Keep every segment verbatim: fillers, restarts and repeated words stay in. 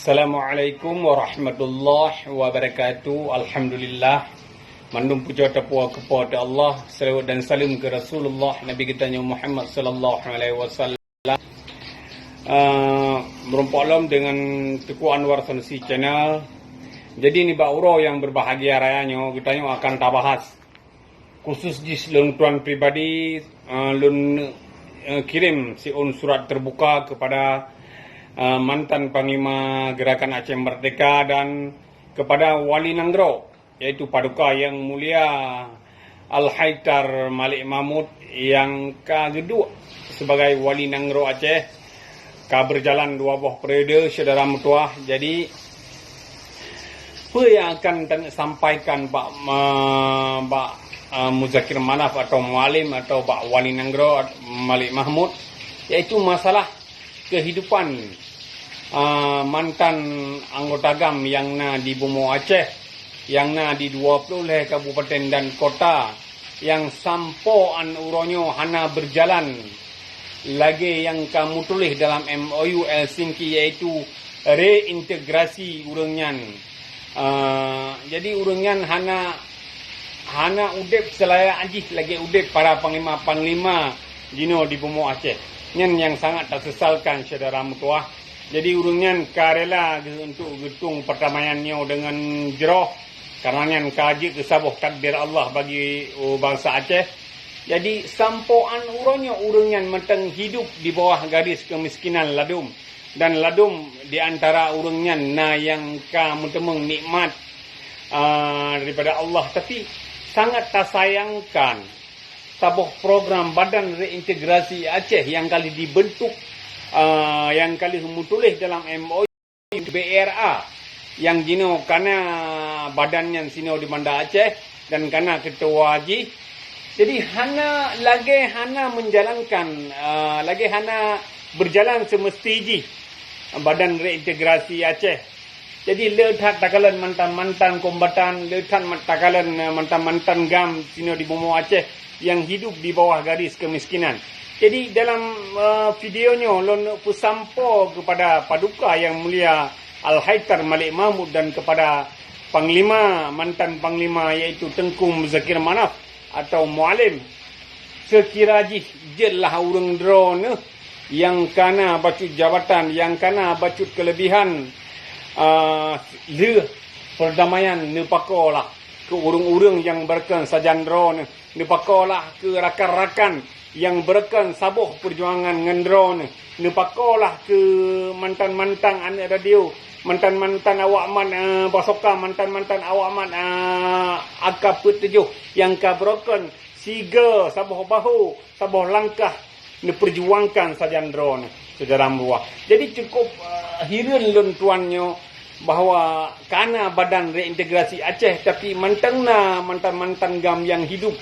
Assalamualaikum warahmatullahi wabarakatuh. Alhamdulillah. Mandum puja tapuja keu Po teu Allah, selawat dan saleuem keu Rasulullah, Nabi geutanyoe Muhammad sallallahu alaihi wasallam. Eh, meurumpok lom deungon Teuku Anwar Sanusi Channel. Jadi, nibak uroe nyang berbahagia raya nyoe, geutanyoe akan tabahas khusus jih lôn tuan pribadi, eh, lôn, eh, kirim siôn surat terbuka kepada, eh, mantan Panglima Gerakan Aceh Merdeka dan kepada Wali Nanggroe, yaitu Paduka Yang Mulia Al-Haidar Malik Mahmud nyang ka geuduek sebagai Wali Nanggroe Aceh, ka berjalan dua boh periode, syedara meutuah. Jadi, peue nyang akan taneuk sampaikan bak, eh, bak, eh, Muzakir Manaf atau Mualim atau bak Wali Nanggroe Malik Mahmud, yaitu masalah kehidupan, eh, mantan anggota GAM nyang na di Bumoe Aceh, nyang na di dua ploh lhèe kabupaten dan kota, nyang sampoe 'an uroe nyoe hana berjalan lagèe nyang ka meutuléh dalam M O U Helsinki, yaitu reintegrasi ureueng nyan. Ah, jadi ureueng nyan hana, hana udép seulayak jih lagèe udép para panglima-panglima jinoe di Bumoe Aceh. Nyan nyang sangat tasesalkan, syedara meutuah. Jadi ureueng nyan ka rela geu-, untuk geutueng perdamaian nyoe deungon jroh, karena nyan ka jeuet keu saboh takdir Allah bagi, oh, bansa Aceh. Jadi, sampoe 'an uroe nyoe ureueng nyan mantong hidup di bawah garis kemiskinan ladôm. Dan ladôm di antara ureueng nyan na nyang ka meuteumeung nikmat, ah, daripada Allah, tapi sangat tasayangkan, saboh program Badan Reintegrasi Aceh nyang ka lheueh dibentuk, ah, nyang ka lheueh meutuléh dalam M O U B R A, nyang jinoe kana badan nyan sinoe di Banda Aceh dan kana keutua jih. Jadi, hana lagèe hana menjalankan, ah, lagèe hana berjalan semesti jih Badan Reintegrasi Aceh. Jadi, le that takalon mantan-mantan kombatan, le that mat-, takalon, eh, mantan-mantan GAM sinoe di Bumoe Aceh nyang hidup di bawah garis kemiskinan. Jadi, dalam, eh, video nyoe lôn peusampoe kepada Paduka Yang Mulia Al-Haidar Malik Mahmud dan kepada Panglima, mantan Panglima, yaitu Teungku Muzakir Manaf atau Mualim. Seukira jih jeuet lah ureueng droeneuh nyang kana bacut jabatan, nyang kana bacut keulebihan, ah, lheueh perdamaian neupakoe lah keu ureueng-ureueng nyang beureukan sajan droeneuh, neupakoe lah keu rakan-rakan nyang beureukan saboh peujuangan ngon droeneuh, neupakoe lah keu mantan-mantan aneuk radio, mantan-mantan awak mat, eh, basoka, mantan-mantan awak mat, eh, A K peuet tujoh nyang ka beureukan sigoe saboh bahô, saboh langkah neupeurjuangkan sajan droeneuh, syedara meutuah. Jadi, cukup, eh, hireuen lôn tuan nyoe bahwa kana Badan Reintegrasi Aceh, tapi mantong na mantan-mantan GAM nyang hidup,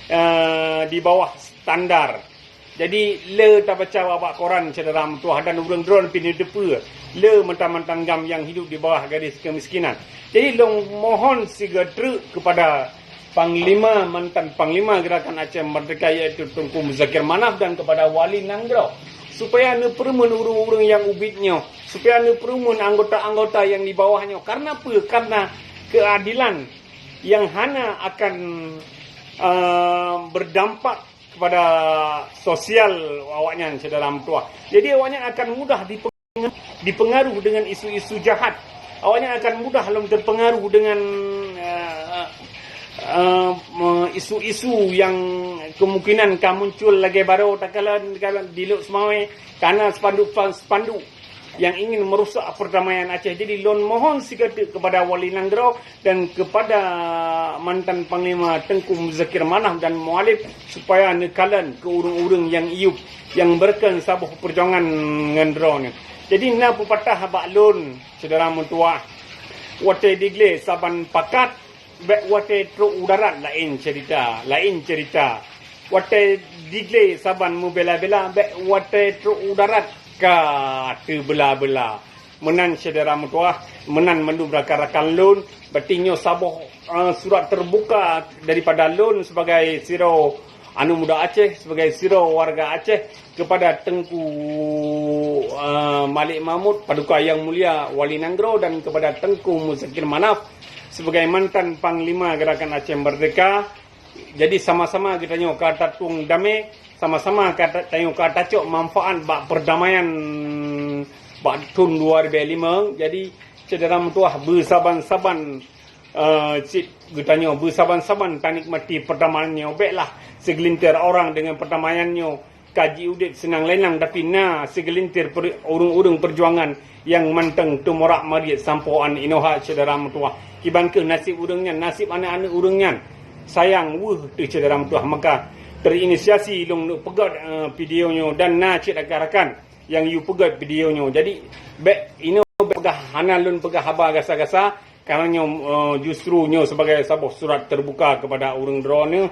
eh, di bawah standar. Jadi, le tabaca bak koran, syedara meutuah, dan ureueng droeneuh pih neuteupeue, le mantan-mantan GAM nyang hidup di bawah garis kemiskinan. Jadi, lôn mohon sigoe treuk kepada Panglima, mantan Panglima Gerakan Aceh Merdeka, yaitu Teungku Muzakir Manaf, dan kepada Wali Nanggroe, supaya neupeureumeun ureueng-ureueng nyang ubit nyoe, supaya neupeureumeun anggota-anggota nyang di bawah nyoe. Karena peue? Karena keadilan nyang hana akan, eh, berdampak kepada sosial awaknyan, syedara meutuah. Jadi, awaknyan akan mudah dipe-, dipengaruh dengan isu-isu jahat. Awaknyan akan mudah lom terpengaruh dengan, eh, eh, isu-isu yang kemungkinan ka muncul lagèe baroe takalon, takalon di Lhokseumawe, kana spanduk-spanduk yang ingin merusak perdamaian Aceh. Jadi, lôn mohon sigoe treuk kepada Wali Nanggroe dan kepada mantan Panglima Teungku Muzakir Manaf dan Mualim, supaya neukalon keu ureueng-ureueng nyang iyup, nyang beureukan saboh peujuangan ngon droeneuh. Jadi, na peupatah bak lôn, syedara meutuah, watèe diglé saban pakat, bèk watèe trok u darat laén cerita, laén cerita. Watèe diglé saban meubela-bela, bèk watèe trok u darat ka teubela-bela. Meunan syedara meutuah, meunan mandum rakan-rakan lôn, berarti nyoe saboh, eh, surat terbuka daripada lôn sebagai sidroe aneuk muda Aceh, sebagai sidroe warga Aceh, kepada Teungku, eh, Malik Mahmud, Paduka Yang Mulia Wali Nanggroe, dan kepada Teungku Muzakir Manaf sebagai mantan Panglima Gerakan Aceh Merdeka. Jadi sama-sama geutanyoe ka tatueng damé, sama-sama ka ta-, tanyoe ka tacok manfaat bak perdamaian bak thon dua ribèe lima. Jadi syedara meutuwah, beusaban-saban, eh, cit geutanyoe beusaban-saban tanikmati perdamaian nyoe. Bèklah segelintir orang deungon perdamaian nyoe ka jiudép seunang lé nang, tapi na segelintir per-, ureuëng-ureuëng peujuangan nyang mantong teumorak mariet sampoe 'an inoe. Hai syedara meutuwah, kiban kheueh naseb ureuëng nyan, naseb aneuk-aneuk ureuëng nyan? Sayang weueh teuh syedara meutuwah. Maka terinisiasi lôn neuk peugöt, eh, video nyoe dan na cit rakan-rakan nyang yue peugöt video nyoe. Jadi bèk inoe bèk peugah, hana lôn peugah haba gasa-gasa, karena nyoe, eh, justru nyoe sebagai saboh surat terbuka kepada ureuëng droeneuh.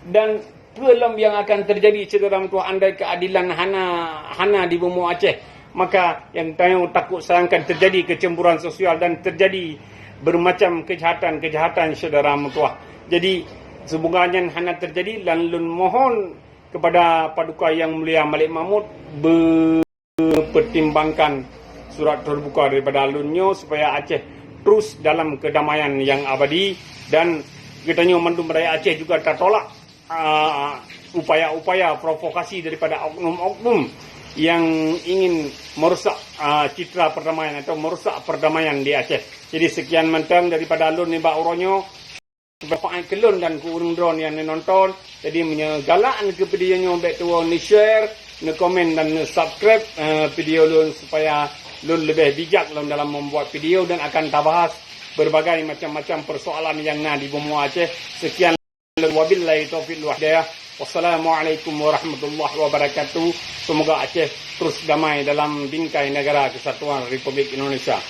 Dan peue lom nyang akan terjadi syedara meutuwah andai keadilan hana, hana di bumoe Aceh? Maka nyang tanyoe takot sayangkan terjadi kecemburuan sosial dan terjadi bermacam kejahatan-kejahatan syedara meutuwah. Jadi semoga nyan hana terjadi dan lôn mohon kepada Paduka Yang Mulia Malik Mahmud beupertimbangkan surat terbuka daripada lôn nyoe supaya Aceh terus dalam kedamaian yang abadi dan geutanyoe mandum rakyat Aceh juga tatolak, ah, upaya-upaya provokasi daripada oknum-oknum yang ingin merusak, ah, citra perdamaian atau merusak perdamaian di Aceh. Jadi sekian mantong daripada lôn nibak uroe nyoe. Manfaat keu lôn dan keu ureuëng droeneuh nyang neunonton. Jadi meunyoe galak neukeu video nyoe, bèk tuwoe neu-share, neukomen dan neu-subscribe, eh, video lôn supaya lôn leubeh bijak lom dalam membuat video dan akan tabahas berbagai macam-macam persoalan yang na di bumoe Aceh. Sekian, wabillahi taufiq wal hidayah. Wassalamualaikum warahmatullahi wabarakatuh. Semoga Aceh terus damai dalam bingkai negara kesatuan Republik Indonesia.